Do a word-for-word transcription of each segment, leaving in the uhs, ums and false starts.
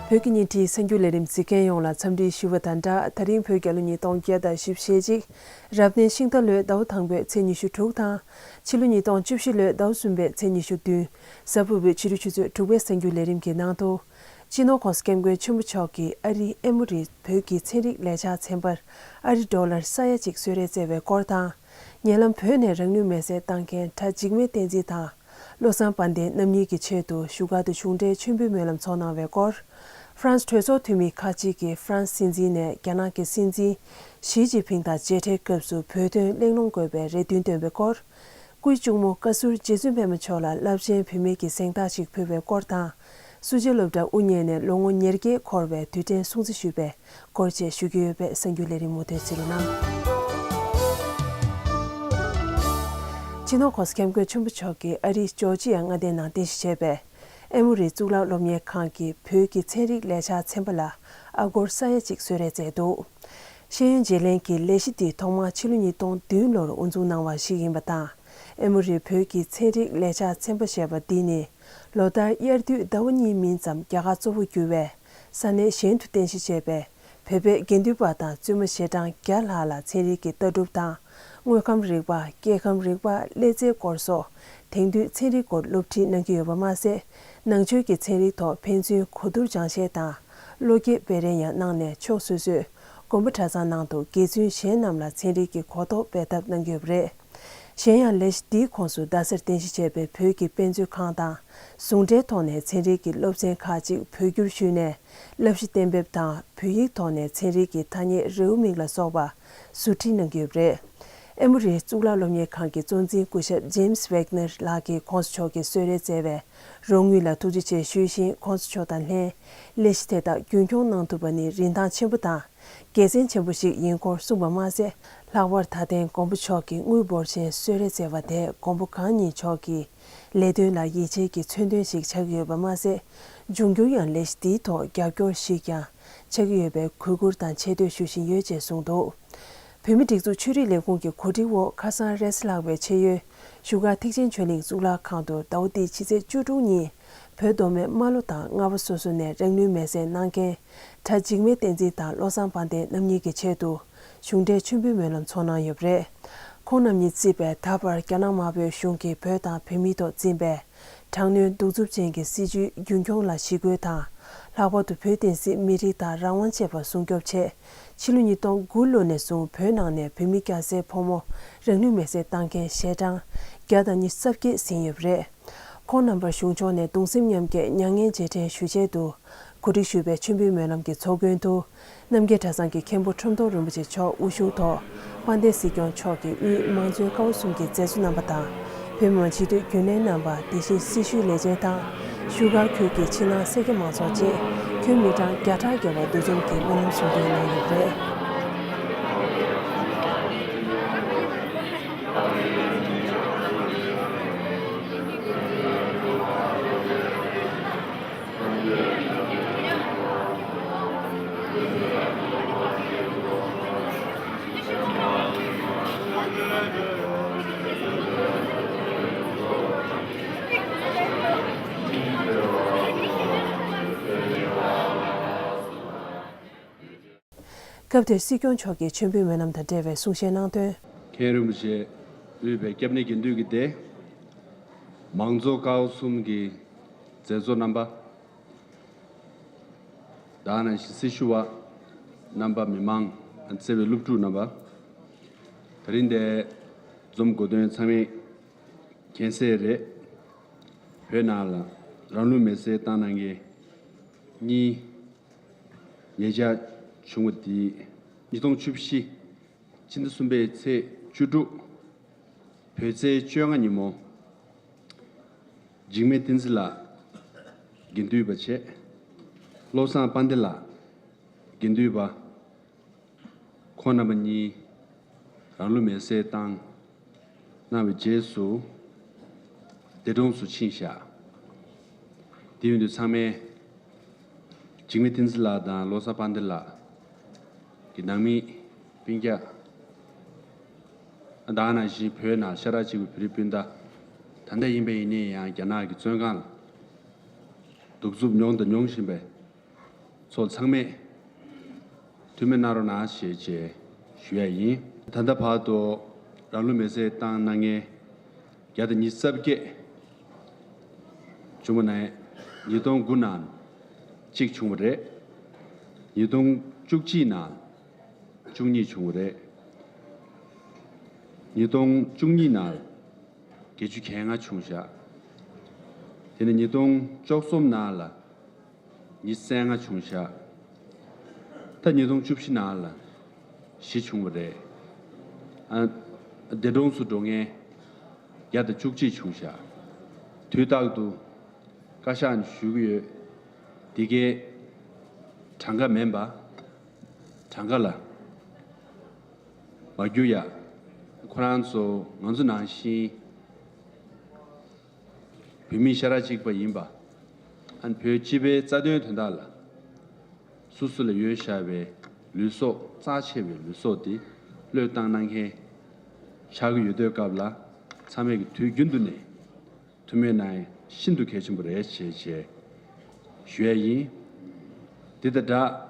བོད་ཀྱི་བརྙན་འཕྲིན་གསར་འགྱུར་ལས་རིམ་གཟིགས་མཁན་ཡོངས་ལ་འཚམས་འདྲི་ཞུ་བ་དང་སྦྲགས། ད་རིང་བོད་རྒྱལ་ལོ་ཉིས་སྟོང་བརྒྱ་དང་བཞི་བཅུ་ཞེ་གཅིག་རབ་གནས་ཤིང་རྟ་ལོའི་ཟླ་བ་དང་པོའི་ཚེས་ཉི་ཤུ་དྲུག་དང་། ཕྱི་ལོ་ཉིས་སྟོང་བཅུ་བཞི་ལོའི་ཟླ་བ་གསུམ་པའི་ཚེས་ཉི་ཤུ་བདུན། གཟའ་ཕུར་བུའི་ཕྱི་དྲོ་ཆུ་ཚོད་དྲུག་པའི་གསར་འགྱུར་ལས་རིམ་གྱི་ནང་དུ། སྤྱི་ནོར་༸གོང་ས་༸སྐྱབས་མགོན་ཆེན་པོ་མཆོག་གིས་ཨ་རིའི་ཨེ་མོ་རི་བོད་ཀྱི་ཚན་རིག་ལས་འཆར་ཚན་པར་ཨ་རི་ཌོ་ལར་ས་ཡ་གཅིག་གསོལ་རས་བསྩལ་བའི་སྐོར་དང་། ཉེ་ལམ་བོད་ནས་རང་ལུས་མེར་སྲེག་བཏང་མཁན་གྲྭ་འཇིགས་མེད་བསྟན་འཛིན་དང་། བློ་བཟང་དཔལ་ལྡན་རྣམ་གཉིས་ཀྱི་ཆེད་དུ་བཞུགས་སྒར་དུ་གཞུང་འབྲེལ་མཆོད་འབུལ་སྨོན་ལམ་ཚོགས་གནང་བའི་སྐོར། ཧྥ་རན་སི་གྲོས་ཚོགས་འཐུས་མི་ཁག་ཅིག་གིས་ཧྥ་རན་སི་སྲིད་འཛིན་ནས་རྒྱ་ནག་གི་སྲིད་འཛིན་ཞི་ཅིན་ཕིང་དང་མཇལ་འཕྲད་སྐབས་སུ་བོད་དོན་གླེང་སློང་དགོས་པའི་རེ་འདུན་བཏོན་པའི་སྐོར། སྐུའི་གཅུང་མོ་བཀའ་ཟུར་རྗེ་བཙུན་པད་མ་མཆོག་ལ་རླབས་ཆེན་བུད་མེད་ཀྱི་གཟེངས་རྟགས་ཤིག་ཕུལ་བའི་སྐོར་དང་། སུ་ཇཱ་སློབ་གྲྭ་དབུ་བརྙེས་ནས་ལོ་ངོ་ཉེར་བརྒྱད་འཁོར་བའི་དུས་དྲན་སྲུང་བརྩི་ཞུས་པའི་སྐོར་བཅས་ཞུ་རྒྱུ་ཡོད་པས་གསར་འགྱུར་ལས་རིམ་མུ་མཐུད་གཟིགས་རོགས་གནང་། སྤྱི་ནོར་༸གོང་ས་༸སྐྱབས་མགོན་ཆེན་པོ་མཆོག་གིས་ཨ་རིའི་ཇོར་ཇི་ཡ་མངའ་སྡེའི་ནང་རྟེན་གཞི་བྱས་པའི་ཨེ་མོ་རི་གཙུག་ལག་སློབ་གཉེར་ཁང་གི་བོད་ཀྱི་ཚན་རིག་ལས་འཆར་ཚན་པ་ལ་ཨ་སྒོར་ས་ཡ་གཅིག་གསོལ་རས་བསྩལ་འདུག་ཤེས་ཡོན་བརྗེ་ལེན་གྱི་ལས་གཞི་འདི་ཐོག་མར་ཕྱི་ལོ་ཉིས་སྟོང་བདུན་ལོར་དབུ་འཛུགས་གནང་བ་ཞིག་ཡིན་པ་དང་། ཨེ་མོ་རི་བོད་ཀྱི་ཚན་རིག་ལས་འཆར་ཚན་པ་ཞེས་པ་འདི་ནི། ལོ་ལྟར་དབྱར་དུས་ཟླ་བ་གཉིས་མིན་ཙམ་རྒྱ་གར་གཙོ་བོ་གྱུར་བའི་ས་གནས་གཞན་དུ་རྟེན་གཞི་བྱས་པའི་བོད་པའི་དགེ་འདུན་པ་དང་བཙུན་མ་ཞལ་གྲངས་བརྒྱ་ལྷག་ལ་ཚན་རིག་གི་ལྟ་གྲུབ་དང་། དངོས་ཁམས་རིག་པ། སྐྱེ་ཁམས་རིག་པ། ཀླད་རྩའི་སྐོར་སོགས་དེང་དུས་ཚན་རིག་སྐོར་སློབ་ཁྲིད་གནང་གི་ཡོད་པ་མ་ཟད། ནང་ཆོས་ཀྱི་ཚན་རིག་ཐོག་ཕན་ཚུན་གོ་བསྡུར་སྦྱང་བཤད་དང་། བློ་སྐྱེད་སྤེལ་རེས་ཡང་གནང་ནས་ཕྱོགས་སོ་སོའི་དགོན་པ་གྲྭ་ཚང་ནང་དུ་དགེ་བཙུན་གཞན་རྣམས་ལ་ཚན་རིག་གི་གོ་རྟོགས་སྤེལ་ཐབས་གནང་གི་ཡོད་པ་རེད། གཞན་ཡང་ལས་གཞི་འདིའི་ཁོངས་སུ་རྡ་སར་རྟེན་གཞི་བྱས་པའི་བོད་ཀྱི་དཔེ་མཛོད་ཁང་དང་ཟུང་འབྲེལ་ཐོག་ནས་ཚན་རིག་གི་སློབ་ཚན་ཁག་ཅིག་བོད་བསྒྱུར་ཞུས་ནས་བསླབ་གཞི་གཏན་འབེབས་དང་བོད་ཡིག་ཐོག་ནས་ཚན་རིག་གི་ཐ་སྙད་རེའུ་མིག་ལ་སོགས་པ་ཟུར་ཁྲིད་གནང་གི་ཡོད་པ་རེད། ཨེ་མོ་རི་གཙུག་ལག་སློབ་གཉེར་ཁང་གི་གཙོ་འཛིན་སྐུ་ཞབས་ཇེམ་སི་ཝེག་ནར་ལགས་ཀྱིས་༸གོང་ས་མཆོག་གི་གསོལ་རས་བསྩལ་བའི་རོགས་དངུལ་ལ་ཐུགས་རྗེ་ཆེ་ཞུས་ཤིང་༸གོང་ས་མཆོག་དང་ལྷན་ལས་གཞི་དེ་དག་རྒྱུན་འཁྱོངས་གནང་ཐུབ་པ་ནི་རིན་ཐང་ཆེན་པོ་དང་། དགེ་མཚན་ཆེན་པོ་ཞིག་ཡིན་སྐོར་གསུངས་པ་མ་ཟད། ལྷག་པར་ད་ཐེངས་མགོན་པོ་མཆོག་གིས་དངུལ་འབོར་ཆེན་གསོལ་རས་བསྩལ་བ་དེས་མགོན་པོ་གང་ཉིད་མཆོག་གི་ལས་དོན་ལ་ཡིད་ཆེས་ཀྱི་མཚོན་དོན་ཞིག་ཆགས་ཀྱི་ཡོད་པ་མ་ཟད། འབྱུང་འགྱུར་ཡང་ལས་གཞི་འདིའི་ཐོག་རྒྱབ་སྐྱོར་ཞིག་ཀྱང་ཆགས་ཀྱི་ཡོད་པའི་གུས་བཀུར་དང་ཆེ་བསྟོད་ཞུ་བཞིན་ཡོད་ཅེས་གསུངས་འདུག་བོད་མིའི་སྒྲིག་འཛུགས་ཆོས་རིག་ལས་ཁུངས་ཀྱི་གོ་སྒྲིག་འོག་ཁ་སང་རེས་གཟའ་ལྷག་པའི་ཕྱེད་ཡོལ་བཞུགས་སྒར་ཐེག་ཆེན་ཆོས་གླིང་གཙུག་ལག་ཁང་དུ་ཟླ་བ་འདིའི་ཕྱི་ཚེས་བཅུ་དྲུག་ཉིན། བོད་མདོ་སྨད་རྨ་ལྷོ་དང་རྔ་བ་སོ་སོ་ནས་རང་ལུས་མེར་སྲེག་གནང་མཁན་གྲྭ་འཇིགས་མེད་བསྟན་འཛིན་དང་བློ་བཟང་དཔལ་ལྡན་རྣམ་གཉིས་ཀྱི་ཆེད་དུ་གཞུང་འབྲེལ་མཆོད་འབུལ་སྨོན་ལམ་ཚོགས་གནང་ཡོད་པ་རེད། ཁོང་རྣམ་གཉིས་བརྩིས་པའི་ད་བར་རྒྱ་ནག་དམར་པོའི་གཞུང་གིས་བོད་དང་བོད་མིའི་ཐོག་འཛིན་པའི་དྲག་གནོན་གདུག་རྩུབ་ཅན་གྱི་སྲིད་བྱུས་རྒྱུན་འཁྱོངས་ལ་ཞི་རྒོལ་དང་། ལྷག་པར་དུ་བོད་བསྟན་སྲིད་མི་རིགས་དང་རང་དབང་བཅས་པ་སྲུང་སྐྱོབ་ཆེད། ཕྱི་ལོ་ཉིས་སྟོང་དགུ་ལོ་ནས་བཟུང་བོད་ནང་ནས་བོད་མི་སྐྱ་སེར་ཕོ་མོ་རང་ལུས་མེར་སྲེག་བཏང་མཁན་ཞལ་གྲངས་བརྒྱ་དང་ཉི་ཤུ་རྩ་བརྒྱད་ཟིན་ཡོད་པ་རེད། ཁོང་རྣམ་པར་གཞུང་ཕྱོགས་ནས་གདུང་སེམས་མཉམ་སྐྱེད་མྱ་ངན་རྗེས་དྲན་ཞུ་ཆེད་དུ། གོ་སྒྲིག་ཞུས་པའི་མཆོད་འབུལ་སྨོན་ལམ་གྱི་ཚོགས་མགོན་དུ། རྣམ་རྒྱལ་གྲྭ་ཚང་གི་མཁན་པོ་ཁྲོམ་ཐོག་རིན་པོ་ཆེ་མཆོག་དབུ་བཞུགས་ཐོག་དཔལ་ལྡན་སྲིད་སྐྱོང་མཆོག་གི་དབུས་མང་གཙོའི་ཀའོ་གསུམ་གྱི་མཛད་གཙོ་རྣམ་པ་དང་། བོད་མི་མང་སྤྱི་འཐུས་རྒྱུན་ལས་རྣམ་པ། དེ་བཞིན་སྲི་ཞུའི་ལས་བྱེད་དང་། བཞུགས་སྒར་ཁུལ་གྱི་ཕྱི་ནང་སེར་སྐྱ་མང་ཚོགས་བཅས་ཁྱོན་མི་གྲངས་བརྒྱ་ཕྲག་བརྒལ་བ་འདུ་འཛོམས་ཀྱིས་སྨོན་ལམ་གསུང་འདོན་གནང་ཡོད་པ་རེད། སྐབས་དེར་སྲིད་སྐྱོང་མཆོག་གིས་མཆོད་འབུལ་སྨོན་ལམ་དང་འབྲེལ་བའི་གསུང་བཤད་གནང་དོན། མཁན་རིན་པོ་ཆེ་དབུས་པའི་སྐྱབས་གནས་དགེ་འདུན་གྱི་སྡེ། མང་གཙོ་ཀའོ་གསུམ་གྱི་མཛད་གཙོ་རྣམ་པ། ད་ག་ནང་བཞིན་སྲི་ཞུ་བ་རྣམ་པ། མི་མང་། བརྩེ་བའི་སློབ་ཕྲུག་རྣམ་པ། དེ་རིང་འདིར་འཛོམས་དགོས་དོན་ཚང་མས་མཁྱེན་གསལ་རེད། བོད་ནང་ལ་རང་ལུས་མེར་སྲེག་བཏང་གནང་མཁན་གཉིས་ཉེ་ཆར་བྱུང་བ་དེ་ཉིས་སྟོང་བཅུ་བཞི་ཕྱི་ཟླ་གསུམ་པའི་ཚེས་བཅུ་དྲུག་བོད་ཚེས་བཅོ་ལྔ་ཉིན་མོ། འཇིགས་མེད་བསྟན་འཛིན་ལགས་དགེ་འདུན་པ་བྱས། བློ་བཟང་དཔལ་ལྡན་ལགས་དགེ་འདུན་པ། ཁོང་རྣམ་པ་གཉིས་རང་ལུས་མེར་སྲེག་བཏང་གནང་བའི་རྗེས་སུ། འདས་གྲོངས་སུ་ཕྱིན་བཞག་དེ་ཡིན་དུས་ཚང་མས་འཇིགས་མེད་བསྟན་འཛིན་ལགས་དང་བློ་བཟང་དཔལ་ལྡན་ལགས་ཀྱི་ནང་མི་སྤུན་ཀྱག་ད་ག་ནང་བཞིན་བོད་ནང་ཤ་ཁྲག་གཅིག་པའི་བོད་རིགས་སྤུན་ཟླ། ད་ལྟ་ཡིན་པ་ཡིན་ནའི་ཡང་རྒྱ་ནག་གི་བཙོན་ཁང་ལ་གདུག་རྩུབ་མྱོང་དང་མྱོང་བཞིན་པའི་ ཚོ་ཚང་མས་ཐུགས་སྨོན་གནང་རོགས་གནང་ཞེས་བཅས་ཞུ་ཡ་ཡིན། ད་ལྟ་བར་དུ་རང་ལུས་མེར་སྲེག་བཏང་གནང་མཁན་བརྒྱ་དང་ཉི་ཤུ་རྩ་བརྒྱད་བྱུང་བ་ནས་ཉིས་སྟོང་དགུ་ནང་གཅིག་བྱུང་བ་རེད། ཉིས་སྟོང་བཅུ་གཅིག་ནང་བཅུ་གཉིས་བྱུང་བ་རེད། ཉིས་སྟོང་བཅུ་གཉིས་ནང་བརྒྱད་ཅུ་གྱ་ལྔ་བྱུང་བཞག་དེ་ནས་ཉིས་སྟོང་བཅུ་གསུམ་ནང་ལ་ཉི་ཤུ་རྩ་ལྔ་བྱུང་བཞག་ད་ཉིས་སྟོང་བཅུ་བཞི་ནང་ལ་བཞི་བྱུང་བ་རེད། ཨ། འདས་གྲོངས་སུ་འགྲོ་མཁན་བརྒྱ་དང་བཅུ་གཅིག་བྱུང་བཞག་དུས་རྟག་ཏུ་བཀའ་ཤག་ནས་ཞུ་གི་ཡོད། འདི་གའི་གྲངས་ཀ་མིན་པ། གྲངས་ཀ་ལ་མ་གྱུར་ཡ། ཁོ་རང་ཚོ་ང་ཚོ་ནང་བཞིན་བོད་མི་ཤ་ཁྲག་གཅིག་པ་ཡིན་པ། ཨ་ནི་བོད་སྤྱི་པའི་རྩ་དོན་དོན་དག་ལ་སོ་སོ་ལ་ཡོད་བཞག་པའི་ལུས་སྲོག་རྩ་ཆེ་བའི་ལུས་སྲོག་དེ་བློས་བཏང་གནང་མཁན་ཆགས་ཀྱི་ཡོད་དུས་སྐབས་ལ་ཚང་མས་ཀྱི་དུས་རྒྱུན་དུ་ནས་ཐུགས་སྨོན་གནང་ཡ་ཤིན་ཏུ་གལ་ཆེན་པོ་རེད་ཞེས་བྱས་ཞུ་ཡ་ཡིན། དེ་དང་སྦྲགས་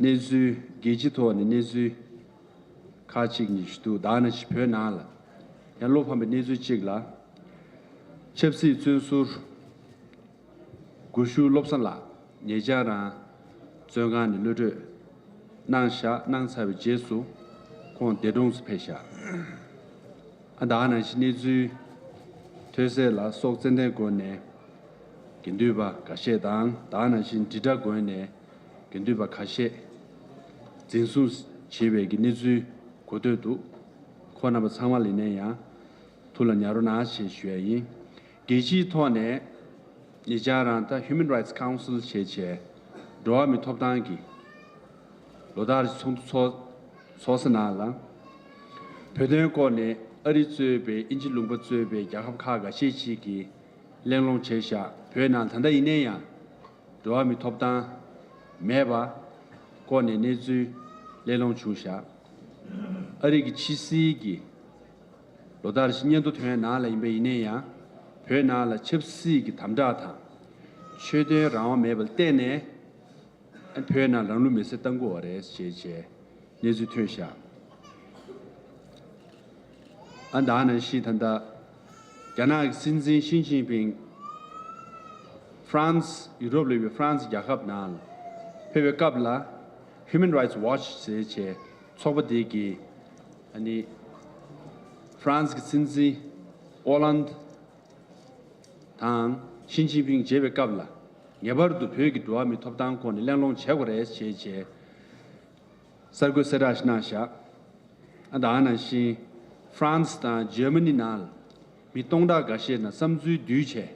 གནས་ཚུལ་རྒྱལ་སྤྱིའི་ཐོག་ནས་གནས་ཚུལ་ཁག་ཅིག་ཉིད་ཞུ་འདུག་ད་ནང་བཞིན་བོད་ནང་ལ་ཡང་བློ་ཕམ་པའི་གནས་ཚུལ་ཅིག་ལ། ཆབ་སྲིད་བཙོན་ཟུར་སྒོ་ཤུ་བློ་བཟང་ལགས་ཉེ་ཆར་རང་བཙོན་ཁང་ནས་གློད་གྲོལ་གནང་བཞག་གནང་ཚར་བའི་རྗེས་སུ་ཁོང་འདས་གྲོངས་སུ་ཕེབས་བཞག་ཨ་ད་ནང་བཞིན་གནས་ཚུལ་ཐོས་གསལ་ལ་སོགས་ཙན་དན་དགོན་ནས་དགེ་འདུན་པ་འགའ་ཤས་དང་ད་ནང་བཞིན་འབྲི་སྒྲ་དགོན་ནས་དགེ་འདུན་པ་ཁ་ཤས་འཛིན་བཟུང་བྱས་པའི་གི་གནས་ཚུལ་གོ་ཐོས་འདུག་ཁོང་རྣམ་པ་ཚང་མ་ལ་ཡིན་ན་ཡང་ཐུགས་ལ་ཉར་རོགས་གནང་ཞེས་ཞུ་ཡ་ཡིན། རྒྱལ་སྤྱིའི་ཐོག་ནས་ཉེ་ཆར་རང་ད་Human Rights Council ཞེས་བྱས་འགྲོ་བ་མིའི་ཐོབ་ཐང་གི་ལོ་ལྟར་ཚོགས་འདུ་ཚོགས་ཚོགས་ས་ནང་ལ་བོད་དོན་སྐོར་ནས་ཨ་རི་གཙོས་པའི་དབྱིན་ཇི་ལུང་པ་གཙོས་པའི་རྒྱལ་ཁབ་ཁག་འགའ་ཤས་ཤིག་གིས་གླེང་སློང་བྱས་བཞག་བོད་ནང་ད་ལྟ་ཡིན་ན་ཡང་འགྲོ་བ་མིའི་ཐོབ་ཐང་མེད་པ་སྐོར་ནས་གནས་ཚུལ་གླེང་སློང་བྱུང་བཞག་ཨ་རི་གི་ཕྱི་སྲིད་ཀྱི་ལོ་ལྟར་བཞིན་སྙན་ཐོ་ཐོན་ནང་ལ་ཡིན་པ་ཡིན་ན་ཡང་བོད་ནང་ལ་ཆབ་སྲིད་ཀྱི་དམ་དྲག་དང་ཆོས་དོན་རང་དབང་མེད་པར་བརྟེན་ནས་བོད་ནང་རང་ལུས་མེར་སྲེག་བཏང་དགོས་པ་རེད་ཅེས་བྱས་གནས་ཚུལ་ཐོན་བཞག་ཨ་ད་ནང་བཞིན་ད་ལྟ་རྒྱ་ནག་གི་སྲིད་འཛིན་ཞི་ཅིན་ཕིང་ཧྥ་རན་སི་ཡུ་རོབ་ལ་ཡོད་པའི་ཧྥ་རན་སི་རྒྱལ་ཁབ་ནང་ལ་ཕེབས་པའི་སྐབས་ལ་Human Rights Watch ཟེར་བྱས་ཚོགས་པ་དེ་གིས་ཨ་ནི་ཧྥ་རན་སི་གི་སྲིད་འཛིན་ཨོ་ལན་དང་ཞི་ཅིན་ཕིང་མཇལ་བའི་སྐབས་ལ་ངེས་པར་དུ་བོད་ཀྱི་འགྲོ་བ་མིའི་ཐོབ་ཐང་སྐོར་ནས་གླེང་སློང་བྱེད་དགོས་རེད་ཅེས་བྱས། གསར་འགོད་གསལ་བསྒྲགས་ཤིག་གནང་བཞག་ཨ་ད་ནང་བཞིན་ཧྥ་རན་སི་དང་ཇར་མ་ནི་ནང་ལ་མི་སྟོང་ཕྲག་འགའ་ཤས་ནང་བསམ་ཚུལ་བསྡུས་བྱས།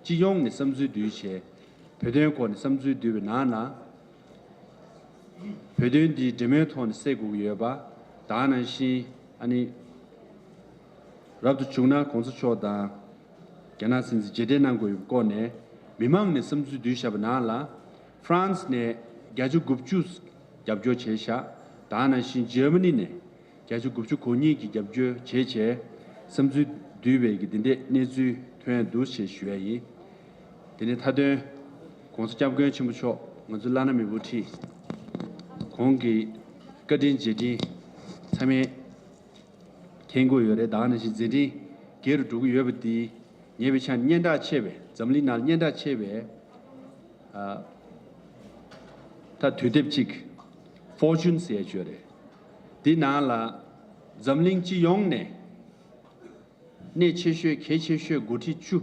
སྤྱི་ཡོངས་ནས་བསམ་ཚུལ་བསྡུས་བྱས། བོད་དོན་སྐོར་ནས་བསམ་ཚུལ་བསྡུས་པའི་ནང་ན། བོད་དོན་འདི་འབྲེལ་མོལ་ཐོག་ནས་སེལ་དགོས་ཀྱི་ཡོད་པ། ད་ནང་བཞིན་ཨ་ནི། རབ་ཏུ་བྱུང་ན་གོང་ས་མཆོག་དང་རྒྱ་ནག་སྲིད་འཛིན་མཇལ་འཕྲད་གནང་དགོས་པའི་སྐོར་ནས་མི་མང་ནས་བསམ་ཚུལ་བསྡུས་བཞག་པའི་ནང་ལ་ཧྥ་རན་སི་ནས་བརྒྱ་ཆ་དགུ་བཅུ་རྒྱབ་སྐྱོར་བྱས་བཞག་ད་ནང་བཞིན་ཇར་མ་ནི་ནས་བརྒྱ་ཆ་དགུ་བཅུ་གོ་གཉིས་ཀྱི་རྒྱབ་སྐྱོར་བྱས་བྱས་བསམ་ཚུལ་བསྡུས་པའི་གི་འདི་འདྲས་གནས་ཚུལ་ཐོན་འདུག་ཅེས་ཞུ་ཡ་ཡིན། དེ་ནས་མཐའ་དོན་༸གོང་ས་༸སྐྱབས་མགོན་ཆེན་པོ་མཆོག་ང་ཚོ་བླ་ན་མེད་པོ་ཁྲི་ཁོང་གི་བཀའ་དྲིན་རྗེས་དྲིན་ཚང་མས་མཁྱེན་གྱི་ཡོད་རེད། ད་ག་ནང་བཞིན་མཛད་འཕྲིན་རྒྱས་རུ་འགྲོ་གི་ཡོད་པ་འདི་ངེས་པའི་ཆ་ནས་སྙན་གྲགས་ཆེ་བའི་འཛམ་གླིང་ནང་སྙན་གྲགས་ཆེ་བའི་ཨ་ད་དུས་དེབ་ཅིག་Fortune ཟེར་ཡ་ཅིག་ཡོད་རེད། འདི་ནང་ལ་འཛམ་གླིང་སྤྱི་ཡོངས་ནས་གནད་ཆེ་ཤོས་གལ་ཆེ་ཤོས་འགོ་ཁྲིད་བཅུ།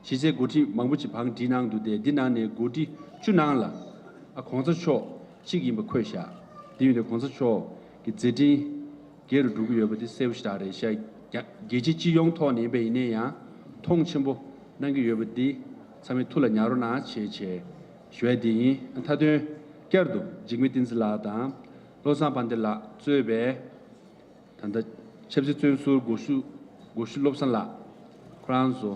གཞི་རྩའི་འགོ་ཁྲིད་མང་པོ་ཅིག་བང་བསྒྲིགས་གནང་འདུག་སྟེ་འདི་ནང་ནས་འགོ་ཁྲིད་བཅུ་ནང་ལ་ཨ་གོང་ས་མཆོག་གཅིག་ཡིན་པ་འཁོད་བཞག་འདི་ཡིན་དུས་གོང་ས་མཆོག་གི་མཛད་འཕྲིན་རྒྱས་རུ་འགྲོ་གི་ཡོད་པ་འདི་གསལ་པོ་ཞེ་དྲག་རེད་ཤག་རྒྱ་རྒྱལ་སྤྱི་སྤྱི་ཡོངས་ཐོག་ནས་ཡིན་པ་ཡིན་ན་ཡང་མཐོང་ཆེན་པོ་གནང་གི་ཡོད་པ་འདི་ཚང་མས་ཐུགས་ལ་ཉར་རོགས་གནང་བྱས་བྱས་ཞུ་ཡ་འདི་ཡིན། མཐའ་དོན་བསྐྱར་དུ་འཇིགས་མེད་བསྟན་འཛིན་ལགས་དང་བློ་བཟང་དཔལ་ལྡན་ལགས་གཙོས་པའི་ད་ལྟ་ཆབ་སྲིད་བཙོན་ཟུར་སྒོ་ཤུ་སྒོ་ཤུ་བློ་བཟང་ལགས་ཁོ་རང་ཚོ་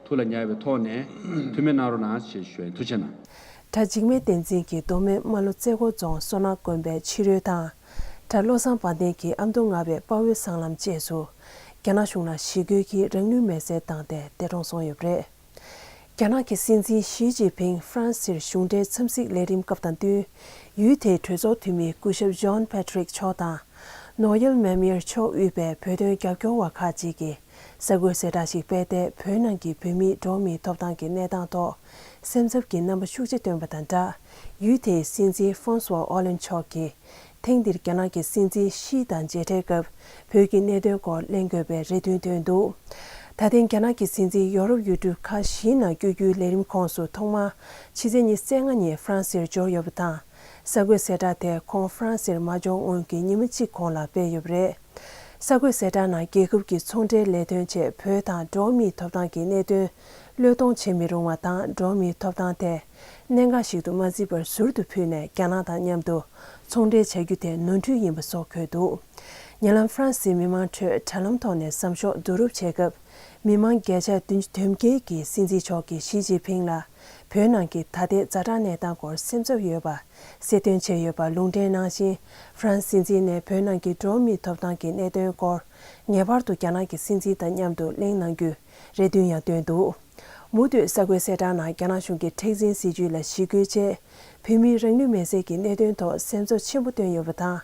ཐུགས་ལ་ཉར་བའི་ཐོག་ནས་ཐུགས་སྨོན་གནང་རོགས་གནང་ཞེས་ཞུ་ཡ་ཡིན། ཐུགས་རྗེ་གནང་། གྲྭ་འཇིགས་མེད་བསྟན་འཛིན་གྱིས་མདོ་སྨད་རྨ་ལྷོ་རྩེ་སྐོར་རྫོང་བསོད་ནམས་དགོན་པའི་ཕྱི་རོལ་དང་། གྲྭ་བློ་བཟང་དཔལ་ལྡན་གྱིས་ཨ་མདོ་རྔ་བའི་དཔའ་བོའི་སྲང་ལམ་བཅས་སུ་རྒྱ་ནག་གཞུང་ལ་ཞི་རྒོལ་གྱིས་རང་ལུས་མེར་སྲེག་བཏང་སྟེ་འདས་གྲོངས་སོང་ཡོད་པ་རེད། རྒྱ་ནག་གི་སྲིད་འཛིན་ཞི་ཅིན་ཕིང་ཧྥ་རན་སིར་གཞུང་འབྲེལ་འཚམས་གཟིགས་ལས་རིམ་སྐབས་དང་བསྟུན། ཡུལ་དེའི་གྲོས་ཚོགས་འཐུས་མི་སྐུ་ཞབས་ཇོན་པེ་ཏྲིག་མཆོག་དང་། ནོ་ཡལ་མེ་མིར་མཆོག་དབུས་པའི་བོད་དོན་རྒྱབ་སྐྱོར་བ་ཁག་ཅིག་གིས་གསར་འགོད་གསལ་བསྒྲགས་ཤིག་སྤེལ་ཏེ། བོད་ནང་གི་བོད་མིའི་འགྲོ་བ་མིའི་ཐོབ་ཐང་གི་གནས་སྟངས་ཐོག་སེམས་འཚབ་ཀྱི་རྣམ་པ་ཤུགས་ཆེ་བཏོན་པ་དང་སྦྲགས། ཡུལ་དེའི་སྲིད་འཛིན་ཧྥོན་སུའ་ཨོ་ལན་མཆོག་གིས། ཐེངས་འདིར་རྒྱ་ནག་གི་སྲིད་འཛིན་ཞི་དང་མཇལ་འཕྲད་སྐབས་བོད་ཀྱི་གནད་དོན་སྐོར་གླེང་དགོས་པའི་རེ་འདུན་བཏོན་འདུག། ད་ཐེངས་རྒྱ་ནག་གི་སྲིད་འཛིན་ཡོ་རོབ་ཡུལ་གྲུ་ཁག་བཞིའི་ནང་བསྐྱོད་རྒྱུའི་ལས་རིམ་ཁོངས་སུ་ཐོག་མར་ཕྱི་ཚེས་ཉི་ཤུ་རྩ་ལྔ་ཉིན་ཧྥ་རན་སིར་འབྱོར་ཡོད་པ་དང་། གསར་འགོད་གསལ་བསྒྲགས་དེ་ཁོང་ཧྥ་རན་སིར་མ་འབྱོར་སྔོན་གྱི་ཉི་མ་གཅིག་གོང་ལ་སྤེལ་ཡོད་པ་རེད། གསར་འགོད་གསལ་བསྒྲགས་ནང་རྒྱལ་ཁབ་ཀྱི་ཚོང་འབྲེལ་ལས་དོན་ཆེད་བོད་དང་འགྲོ་བ་མིའི་ཐོབ་ཐང་གི་གནད་དོན་བློས་གཏོང་བྱེད་མི་རུང་བ་དང་། འགྲོ་བ་མིའི་ཐོབ་ཐང་དེ་གནད་འགག་ཞིག་ཏུ་མ་བརྩིས་པར་ཟུར་དུ་ཕུད་ནས་རྒྱ་ནག་དང་མཉམ་དུ་ཚོང་འབྲེལ་བྱ་རྒྱུ་དེ་ནོར་འཁྲུལ་ཡིན་པ་སོགས་འཁོད་འདུག། ཉེ་ལམ་ཧྥ་རན་སིའི་མི་མང་ཁྲོད་དྲ་ལམ་ཐོག་ནས་བསམ་ཤོག་བསྡུ་རུབ་བྱེད་སྐབས། མི་མང་བརྒྱ་ཆ་བདུན་ཅུ་དོན་བརྒྱད་ཀྱིས་སྲིད་འཛིན་མཆོག་གིས་ཞི་ཅིན་ཕིང་ལ་བོད་ནང་གི་ད་ལྟའི་ཛ་དྲག་གནས་སྟངས་སྐོར་སེམས་འཚབ་ཡོད་པ་གསལ་སྟོན་བྱས་ཡོད་པ་ལུང་འདྲེན་གནང་ཞིང་། ཧྥ་རན་སི་སྲིད་འཛིན་ནས་བོད་ནང་གི་འགྲོ་བ་མིའི་ཐོབ་ཐང་གི་གནད་དོན་སྐོར་ངེས་པར་དུ་རྒྱ་ནག་གི་སྲིད་འཛིན་དང་མཉམ་དུ་གླེང་གནང་རྒྱུའི་རེ་འདུན་ཡང་བཏོན་འདུག། མུ་མཐུད་གསར་འགོད་གསལ་བསྒྲགས་ནང་རྒྱ་ནག་གཞུང་གི་མཁྲེགས་འཛིན་སྲིད་བྱུས་ལ་ཞི་རྒོལ་ཆེད། བོད་མིའི་རང་ལུས་མེར་སྲེག་གི་གནད་དོན་ཐོག་སེམས་འཚབ་ཆེན་པོ་བཏོན་ཡོད་པ་དང་།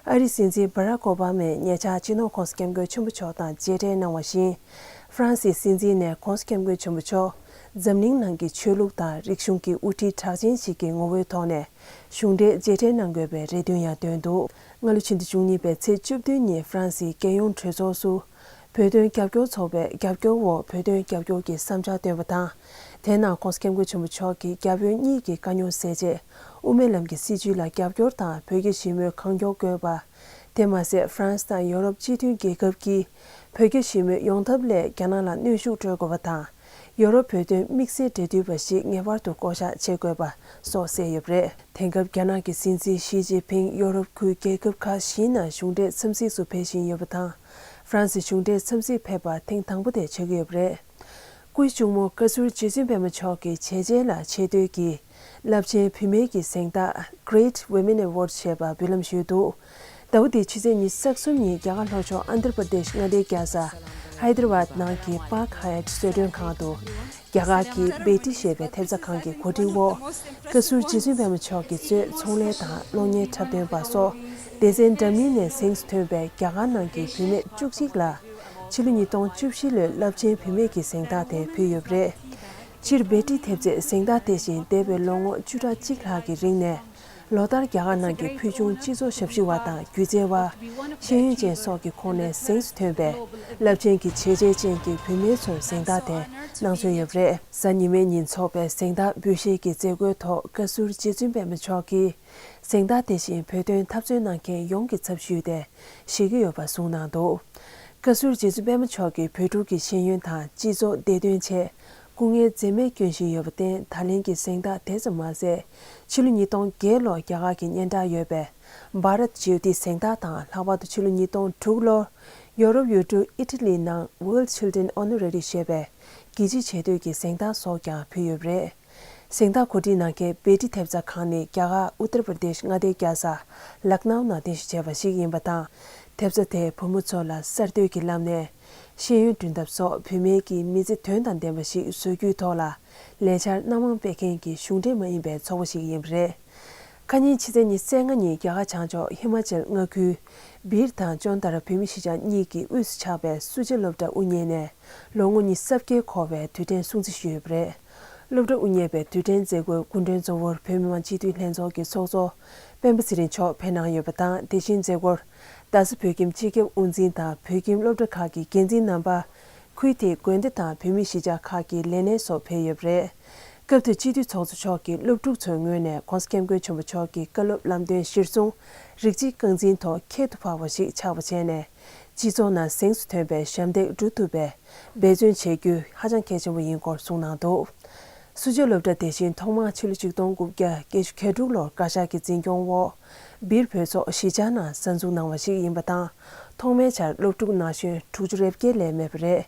ཨ་རིའི་སྲིད་འཛིན་སྦ་རག་ཨོ་བྷ་མས་ཉེ་ཆར་སྤྱི་ནོར་༸གོང་ས་༸སྐྱབས་མགོན་ཆེན་པོ་མཆོག་དང་མཇལ་འཕྲད་གནང་བ་བཞིན། ཧྥ་རན་སིའི་སྲིད་འཛིན་ནས་༸གོང་ས་༸སྐྱབས་མགོན་ཆེན་པོ་མཆོག་འཛམ་གླིང་ནང་གི་ཆོས་ལུགས་དང་རིག་གཞུང་གི་དབུ་ཁྲིད་གྲགས་ཅན་ཞིག་གི་ངོ་བོའི་ཐོག་ནས་གཞུང་འབྲེལ་མཇལ་འཕྲད་གནང་དགོས་པའི་རེ་འདུན་ཡང་བཏོན་འདུག། སྔ་ལོ་ཕྱི་ཟླ་བཅུ་གཉིས་པའི་ཚེས་བཅུ་བདུན་ཉིན་ཧྥ་རན་སིའི་རྒྱལ་ཡོངས་གྲོས་ཚོགས་སུ། བོད་དོན་རྒྱབ་སྐྱོར་ཚོགས་པའི་རྒྱབ་སྐྱོར་འོག་བོད་དོན་རྒྱབ་སྐྱོར་གྱི་བསམ་འཆར་བཏོན་པ་དང་། དེའི་ནང་༸གོང་ས་༸སྐྱབས་མགོན་ཆེན་པོ་མཆོག་གིས་རྒྱ་བོད་གཉིས་ཀྱི་དཀའ་རྙོག་སེལ་ཆེད། དབུ་མའི་ལམ་གྱི་སྲིད་བྱུས་ལ་རྒྱབ་སྐྱོར་དང་བོད་རྒྱ་ཞི་མོལ་གང་མགྱོགས་དགོས་པ། དེ་མ་ཟད་ཧྥ་རན་སི་དང་ཡོ་རོབ་སྤྱི་མཐུན་རྒྱལ་ཁབ་ཀྱིས་བོད་རྒྱ་ཞི་མོལ་ཡོང་ཐབས་སླད་རྒྱ་ནག་ལ་གནོན་ཤུགས་སྤྲོད་དགོས་པ་དང་། ཡོ་རོབ་བོད་དོན་དམིགས་བསལ་འབྲེལ་མཐུད་པ་ཞིག་ངེས་པར་དུ་བསྐོ་གཞག་བྱེད་དགོས་པ་སོགས་གསལ་ཡོད་པ་རེད། དེང་སྐབས་རྒྱ་ནག་གི་སྲིད་འཛིན་ཞི་ཅིན་ཕིང་ཡོ་རོབ་ཁུལ་རྒྱལ་ཁབ་ཁག་བཞིའི་ནང་གཞུང་འབྲེལ་འཚམས་གཟིགས་སུ་ཕེབས་བཞིན་ཡོད་པ་དང་། ཧྥ་རན་སི་གཞུང་འབྲེལ་འཚམས་གཟིགས་ཕེབས་པ་ཐེངས་དང་པོ་དེ་ཆགས་ཀྱི་ཡོད་པ་རེད། སྐུའི་གཅུང་མོ་བཀའ་ཟུར་རྗེ་བཙུན་པད་མ་མཆོག་གི་བྱས་རྗེས་ལ་ཆེ་བསྟོད་ཀྱིས། རླབས་ཆེན་བུད་མེད་ཀྱི་གཟེངས་རྟགས་Great Women Award ཞེས་པ་འབུལ་ལམ་ཞུས་འདུག། ཟླ་བ་འདིའི་ཕྱི་ཚེས་ཉི་ཤུ་རྩ་གསུམ་ཉིན་རྒྱ་གར་ལྷོ་ཕྱོགས་ཨན་དྷྲ་པྲ་དེཤ་མངའ་སྡེའི་རྒྱལ་ས་ཧའི་དར་བཱད་ནང་གི་Park Hyatt གསོལ་མགྲོན་ཁང་དུ། རྒྱ་གར་གྱི་བེ་ཏི་ཞེས་པའི་ཐེབས་རྩ་ཁང་གི་གོ་སྒྲིག་འོག། བཀའ་ཟུར་རྗེ་བཙུན་པད་མ་མཆོག་གིས་གཙོས་ཚོང་ལས་དང་གློག་བརྙན་འཁྲབ་སྟོན་པ་སོགས་སྡེ་ཚན་འདྲ་མིན་ནས་གཟེངས་སུ་ཐོན་པའི་རྒྱ་གར་ནང་གི་བུད་མེད་བཅུ་གཅིག་ལ། ཕྱི་ལོ་ཉིས་སྟོང་བཅུ་བཞི་ལོའི་རླབས་ཆེན་བུད་མེད་ཀྱི་གཟེངས་རྟགས་དེ་ཕུལ་ཡོད་པ་རེད། སྤྱིར་བེ་ཏི་ཐེབས་རྩས་གཟེངས་རྟགས་དེ་བཞིན་འདས་པའི་ལོ་ངོ་བཅུ་ཕྲག་གཅིག་ལྷག་གི་རིང་ནས། ལོ་ལྟར་རྒྱ་གར་ནང་གི་ཕུལ་བྱུང་སྤྱི་ཚོགས་ཞབས་ཞུ་བ་དང་སྒྱུ་རྩལ་བ། ཤེས་ཡོན་ཅན་སོགས་ཀྱི་ཁོངས་ནས་གཟེངས་སུ་ཐོན་པའི་རླབས་ཆེན་གྱི་བྱས་རྗེས་ཅན་གྱི་བུད་མེད་ཚོར་གཟེངས་རྟགས་དེ་གནང་སྲོལ་ཡོད་པ་རེད། གཟའ་ཉི་མའི་ཉིན་འཚོགས་པའི་གཟེངས་རྟགས་འབུལ་བཞེས་ཀྱི་མཛད་སྒོའི་ཐོག་བཀའ་ཟུར་རྗེ་བཙུན་པད་མ་མཆོག་གིས། གཟེངས་རྟགས་དེ་བཞིན་བོད་དོན་འཐབ་རྩོད་གནང་མཁན་ཡོངས་ཀྱི་ཚབ་ཞུས་ཏེ་བཞེས་ཀྱི་ཡོད་པ་གསུངས་གནང་འདུག། བཀའ་ཟུར་རྗེ་བཙུན་པད་མ་མཆོག་གིས་བོད་ཕྲུག་གི་ཤེས་ཡོན་དང་སྤྱི་ཚོགས་བདེ་དོན་ཆེད་སྐུ་ངལ་འཛེམས་མེད་སྐྱོན་བཞིན་ཡོད་པར་བརྟེན། ད་ལན་གྱི་གཟེངས་རྟགས་དེ་ཙམ་མ་ཟད། ཕྱི་ལོ་ཉིས་སྟོང་བརྒྱད་ལོར་རྒྱ་གར་གྱི་སྙན་གྲགས་ཡོད་པའི་Bharat Jyoti གཟེངས་རྟགས་དང་། ལྷག་པར་དུ་ཕྱི་ལོ་ཉིས་སྟོང་དྲུག་ལོར་ཡོ་རོབ་ཡུལ་གྲུ་ཨི་ཊ་ལིའི་ནང་World Children Honorary ཞེས་པའི་རྒྱལ་སྤྱིའི་བྱེད་དུས་ཀྱི་གཟེངས་རྟགས་སོགས་ཀྱང་ཕུལ་ཡོད་པ་རེད། གཟེངས་རྟགས་གོ་སྒྲིག་གནང་མཁན་བེ་ཏི་ཐེབས་རྩ་ཁང་ནི་རྒྱ་གར་ཨུ་ཏར་པྲ་དེཤ་མངའ་སྡེའི་རྒྱལ་ས་ལག་ནའུ་ནང་རྟེན་གཞི་བྱས་པ་ཞིག་ཡིན་པ་དང་། ཐེབས་རྩ་དེས་བུ་མོ་ཚོ་ལ་གསར་གཏོད་ཀྱི་ལམ་ནས་ཤེས་ཡོན་བསྐྲུན་ཐབས་སོགས་བུད་མེད་ཀྱི་མི་ཚེ་དོན་དང་ལྡན་པ་ཞིག་བཟོ་རྒྱུའི་ཐོག་ལ་ལས་འཆར་སྣ་མང་སྤེལ་མཁན་གྱི་གཞུང་འབྲེལ་མ་ཡིན་པའི་ཚོགས་པ་ཞིག་ཡིན་པ་རེད། ཁ་ཉིན་ཕྱི་ཚེས་ཉི་ཤུ་རྩ་ལྔ་ཉིན་རྒྱ་གར་བྱང་ཕྱོགས་ཧི་མ་ཅལ་མངའ་ཁུལ་སྦིར་དང་ཅོན་ཏར་བོད་མི་གཞིས་ཆགས་གཉིས་ཀྱི་དབུས་སུ་ཆགས་པའི་སུ་ཇཱ་སློབ་གྲྭ་དབུ་བརྙེས་ནས་ལོ་ངོ་ཉི་ཤུ་རྩ་བརྒྱད་འཁོར་བའི་དུས་དྲན་སྲུང་བརྩི་ཞུས་ཡོད་པ་རེད། སློབ་གྲྭ་དབུ་བརྙེས་པའི་དུས་དྲན་མཛད་སྒོའི་སྐུ་མགྲོན་གཙོ་བོར་བོད་མི་མང་སྤྱི་འཐུས་ལྷན་ཚོགས་ཀྱི་ཚོགས་གཙོ་སྤེན་པ་ཚེ་རིང་མཆོག་ཕེབས་གནང་ཡོད་པ་དང་། དེ་བཞིན་མཛད་སྒོར་རྡ་ས་བོད་ཁྱིམ་སྤྱི་ཁྱབ་དབུ་འཛིན་དང་བོད་ཁྱིམ་སློབ་གྲྭ་ཁག་གི་འགན་འཛིན་རྣམ་པ། ཁུལ་དེའི་དགོན་སྡེ་དང་བོད་མི་གཞིས་ཆགས་ཁག་གི་ལས་སྣེ་སོགས་ཕེབས་ཡོད་པ་རེད། སྐབས་དེར་སྤྱི་འཐུས་ཚོགས་གཙོ་མཆོག་གིས་སློབ་ཕྲུག་ཚོའི་ངོས་ནས་༸གོང་ས་༸སྐྱབས་མགོན་ཆེན་པོ་མཆོག་གི་བཀའ་སློབ་ལམ་སྟོན་གཞིར་བཟུང་། རིགས་གཅིག་རྐང་འཛིན་ཐོག་ཁྱད་དུ་འཕགས་པ་ཞིག་ཆགས་པ་བྱས་ནས། སྤྱི་ཚོགས་ནང་གཟེངས་སུ་ཐོན་པའི་ཞབས་འདེགས་སྒྲུབ་ཐུབ་པའི་འབད་བརྩོན་བྱེད་རྒྱུ་ཧ་ཅང་གལ་ཆེན་པོ་ཡིན་སྐོར་གསུངས་གནང་འདུག། སུ་ཇཱ་སློབ་གྲྭ་དེ་བཞིན་ཐོག་མར་ཕྱི་ལོ་ཆིག་སྟོང་དགུ་བརྒྱ་བརྒྱད་ཅུ་གྱ་དྲུག་ལོར་བཀའ་ཤག་གི་འཛིན་སྐྱོང་འོག་སྦིར་བོད་ཚོགས་གཞིས་ཆགས་ནང་གསར་འཛུགས་གནང་བ་ཞིག་ཡིན་པ་དང་། ཐོག་མའི་ཆར་སློབ་ཕྲུག་ན་གཞོན་དྲུག་ཅུ་རེ་བརྒྱད་ལས་མེད་པ་རེད།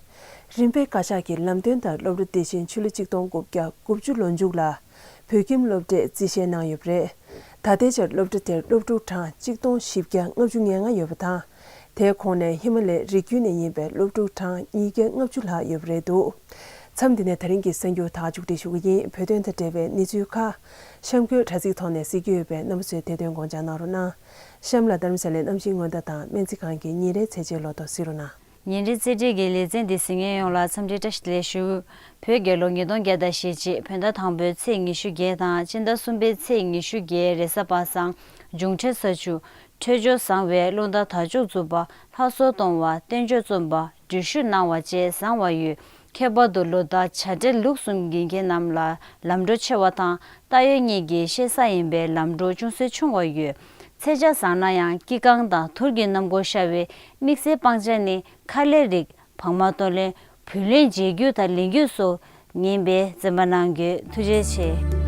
རིམ་པས་བཀའ་ཤག་གི་ལམ་སྟོན་ལྟར་སློབ་གྲྭ་དེ་བཞིན་ཕྱི་ལོ་ཆིག་སྟོང་དགུ་བརྒྱ་དགུ་བཅུ་ལོ་མཇུག་ལ་བོད་ཁྱིམ་སློབ་གྲྭས་རྩིས་བཞེས་གནང་ཡོད་པ་རེད། ད་ལྟའི་ཆར་སློབ་གྲྭ་དེར་སློབ་ཕྲུག་གྲངས་གཅིག་སྟོང་བཞི་བརྒྱ་ལྔ་བཅུ་ང་ལྔ་ཡོད་པ་དང་། དེའི་ཁོངས་ནས་ཧི་མ་ལའི་རི་རྒྱུད་ནས་ཡིན་པའི་སློབ་ཕྲུག་གྲངས་ཉིས་བརྒྱ་ལྔ་བཅུ་ལྷག་ཡོད་པ་རེད་འདུག། མཚམས་འདི་ནས་ད་རིང་གི་གསར་འགྱུར་དག་མཇུག་སྒྲིལ་ཞུ་གི་ཡིན། བོད་དོན་དང་འབྲེལ་བའི་གནས་ཚུལ་ཁག་གཤམ་འཁོད་དྲ་ཚིགས་ཐོག་ནས་གཟིགས་རྒྱུ་ཡོད་པས་རྣམ་པ་ཚོས་དེ་དོན་དགོངས་འཇགས་གནང་རོགས་གནང་། གཤམ་ལ་རྡ་རམ་ས་ལའི་གནམ་གཤིས་སྔོན་བརྡ་དང་སྨན་རྩིས་ཁང་གི་ཉིན་རེའི་ཚད་འཇལ་ལོ་ཐོ་གཟིགས་རོགས་གནང་། ཉིན་རེའི་རྩིས་འབྲས་ཀྱི་ལེ་ཚན་འདི་གཟིགས་མཁན་ཡོངས་ལ་འཚམས་འདྲི་བཀྲ་ཤིས་བདེ་ལེགས་ཞུ། བོད་རྒྱལ་ལོ་ཉིས་སྟོང་བརྒྱ་དང་ཞེ་གཅིག་བོད་ཟླ་དང་པོའི་ཚེས་ཉི་ཤུ་བརྒྱད་དང་སྤྱི་ཟླ་གསུམ་པའི་ཚེས་ཉི་ཤུ་བརྒྱད་རེས་གཟའ་པ་སངས། འབྱུང་འཕྲོད་ས་བཅུ། འཕྲོད་སྦྱོར་བཟང་བས་རླུང་རྟ་དར་ལྕོག་འཛུགས་པ། ལྷ་གསོལ་གཏོང་བ། བསྟན་བཅོས་རྩོམ་པ། འགྲུལ་བཞུད་གནང་བ་བཅས་བཟང་བ་ཡོད། ཁྱད་པར་དུ་ལོ་ཟླ་བྱ་སྤྲེལ་ལུག་གསུམ་གྱི་མཁན་རྣམས་ལ་ལམ་འགྲོ་ཆེ་བ་དང་རྟ་གཡོག་གཉིས་ཀྱི་གཤེད་གཟའ་ཡིན་པས་ལམ་འགྲོ་ཅུང་ཟད་ཆུང་བ་ཡོད། ཚེས་ཆ་བཟང་ན་ཡང་སྐྱེ་རྐང་དང་དུར་གྱི་གནམ་སྒོ་ཤར་བས་དམིགས་བསལ་སྤང་བྱ་ནི་ཁ་ལས་རིགས། བག་མ་གཏོར་ལེན། བུ་ལོན་འཇལ་རྒྱུ་དང་ལེན་རྒྱུ་སོགས་ངན་པས་འཛེམ་པ་གནང་རྒྱུ། ཐུགས་རྗེ་ཆེ།